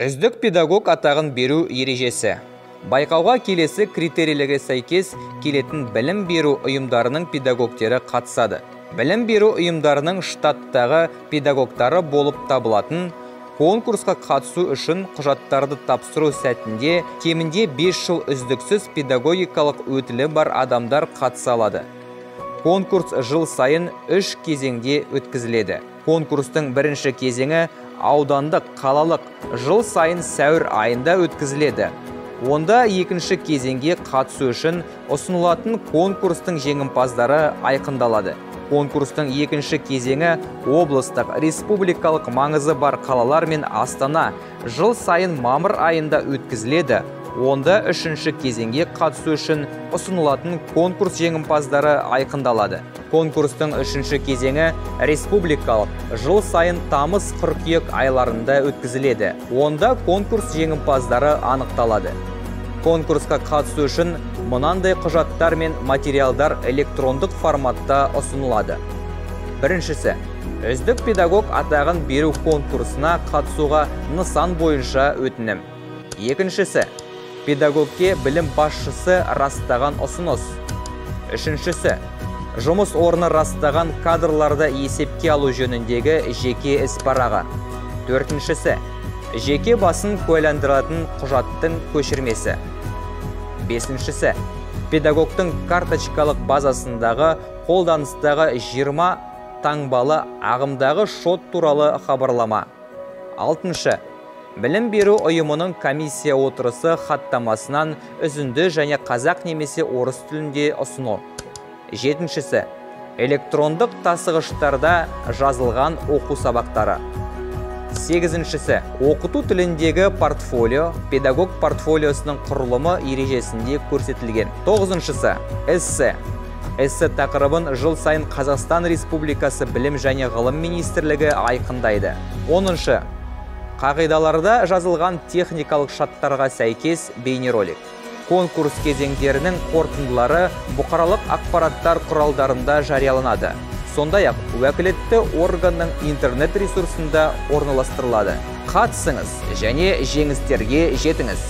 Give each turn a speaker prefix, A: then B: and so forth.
A: Үздік педагог атағын беру ережесі. Байқауға келесі критерийлерге сәйкес келетін білім беру ұйымдарының педагогтері қатысады. Білім беру ұйымдарының штаттағы педагогтары болып табылатын, конкурсқа қатысу үшін құжаттарды тапсыру сәтінде кемінде 5 жыл үздіксіз педагогикалық өтілі бар адамдар қатыса алады. Конкурс жыл сайын 3 кезеңде өткізіледі. Конкурстың бірінші кезеңі аудандық, қалалық жыл сайын сәуір айында өткізіледі. Онда екінші кезеңге қатысу үшін ұсынылатын конкурстың жеңімпаздары айқындалады. Конкурстың екінші кезеңі облыстық, республикалық маңызы бар қалалар мен Астана жыл сайын мамыр айында өткізіледі. Онда үшінші кезеңге қатысу үшін ұсынылатын конкурс жеңімпаздары айқындалады. Конкурстың үшінші кезеңі республикалық, жыл сайын тамыз, қыркүйек айларында өткізіледі. Онда конкурс жеңімпаздары анықталады. Конкурсқа қатысу үшін мынандай құжаттар мен материалдар электрондық форматта ұсынылады. Біріншісі, үздік педагог атағын беру конкурсына қатысуға нысан бойынша өтінім. Екіншісі, педагогке білім басшысы растаған ұсыныс. Үшіншісі, жұмыс орны растаған кадрларды есепке алу жөніндегі жеке іс парағы. Төртіншісі, жеке басын куәландыратын құжаттың көшірмесі. Бесіншісі, педагогтың карточкалық базасындағы қолданыстағы 20 таңбалы ағымдағы шот туралы хабарлама. Алтыншы, білім беру ұйымының комиссия отырысы хаттамасынан үзінді және қазақ немесе орыс тілінде ұсыну. Жетіншісі, электрондық тасығыштарда жазылған оқу сабақтары. Сегізіншісі, оқыту тіліндегі портфолио, педагог портфолиосының құрылымы ережесінде көрсетілген. Тоғызыншысы, эссе. Эссе тақырыбын жыл сайын Қазақстан Республикасы Білім және Ғылым Министрлігі айқындайды. Оныншы, қағидаларда жазылған техникалық шарттарға сәйкес бейнеролик. Конкурс кезеңдерінің қорытындылары бұқаралық ақпараттар құралдарында жарияланады. Сондай-ақ, уәкілетті органның интернет ресурсында орналастырылады. Қатысыңыз және жеңістерге жетіңіз.